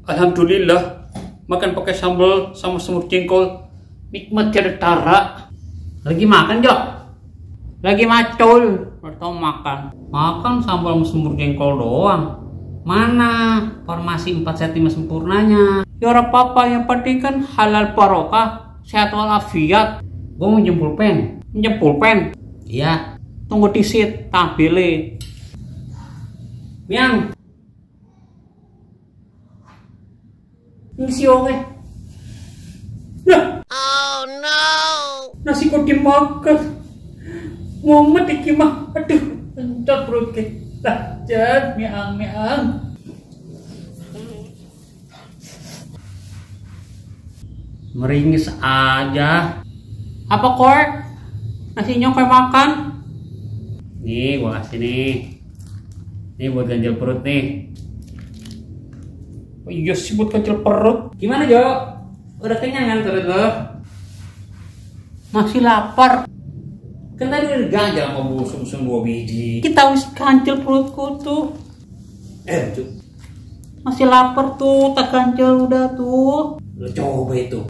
Alhamdulillah, makan pakai sambal sama semur jengkol. Nikmat tiada tara. Lagi makan, Jo? Lagi macul. Atau makan? Makan sambal sama semur jengkol doang. Mana formasi 4 cm sempurnanya? Ya ora apa-apa, yang penting kan halal barokah, sehat walafiat. Gue mau jempol pen. Jempol pen? Iya. Tunggu disit, tampile. Miang. Ini si Oke. Nah. Oh no. Nasi kok dimakan. Mumet iki mah. Aduh, entot perut ke. Lanjut, miang. Meringis aja. Apa kowe? Nasinya kowe makan? Nih, gua kasih nih. Ini buat ganjel perut nih. Oh iya sih buat ganjel perut. Gimana, Jo? Udah kenyang kan perut lo? Masih lapar. Kan tadi udah ganjel sama busung 2 biji. Kita wis ganjel perutku tuh. Masih lapar tuh, tak ganjel udah tuh. Lo coba itu.